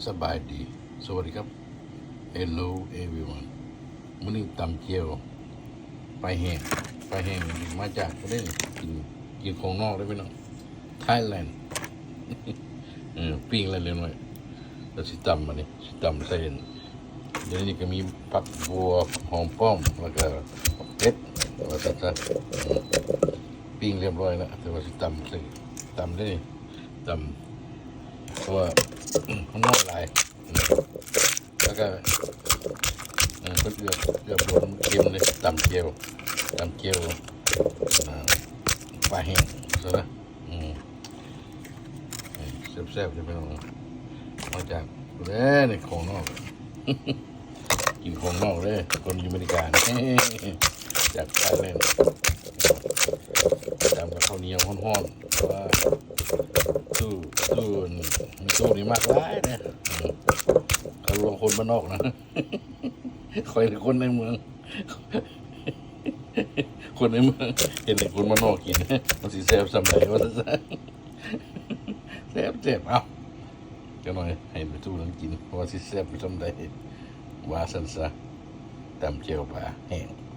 ສະບາຍດີ ສະຫວັດດີຄັບ Hello everyone ມື້ນີ້ຕຳແຈ່ວປາແຫ້ງ ປາແຫ້ງມາຈາກປະເທດ ກິນ ກິນຂອງນອກເດ້ພີ່ນ້ອງ Thailand ເອີ ປີ້ງແລ້ວເລັກນ້ອຍ ແລ້ວຊິຕຳ ບາດນີ້ຊິຕຳໃສ່ ດຽວນີ້ກະມີຜັກບົ່ວ ຫອມປ້ອມ ແລ້ວກະເຜັດ ວ່າຊັ້ນຊະ ເອີ ປີ້ງລຽບຮ້ອຍແລ້ວ ແຕ່ວ່າຊິຕຳໃສ່ ຕຳເດ້ ຕຳ ເພາະວ່າ ມັນນ້ອຍຫຼາຍ ແລ້ວກະ ເອີ ເພິ່ນເອືອບ ເອືອບໂດນ ເຄັມເດ້ ຕຳແຈ່ວ ຕຳແຈ່ວ ເອີ ປາແຫ້ງຊັ້ນຊະ ອືມ ແຊບໆ ເດີພີ່ນ້ອງ ມາຈາກພຸ້ນແຫຼະ ນີ້ຂອງນອກ ກິນຂອງນອກເດີ ຄົນຢູ່ອາເມລິການີ້ ຈາກໄທແລນ ຕຳກັບເຂົ້າໜຽວຮ້ອນໆ ແຕ່ວ່າ ຕູ້ ຕູ້ ຕູ້ນີ້ມັກຫຼາຍເດ້ ອືມ ເຂົາລວມຄົນບ້ານນອກນະ ຂ້ອຍນີ້ຄົນໃນເມືອງ ຄົນໃນເມືອງເຮັດໃຫ້ຄົນບ້ານນອກກິນ ມັນຊິແຊບສ່ຳໃດ ວ່າຊັ້ນຊະ ແຊບໆ ເອົ້າ ຈັກໜ້ອຍໃຫ້ໄປຕູ້ນັ້ນກິນ ວ່າຊິແຊບສ່ຳໃດ ວ່າຊັ້ນຊະ ຕຳແຈ່ວປາແຫ້ງ.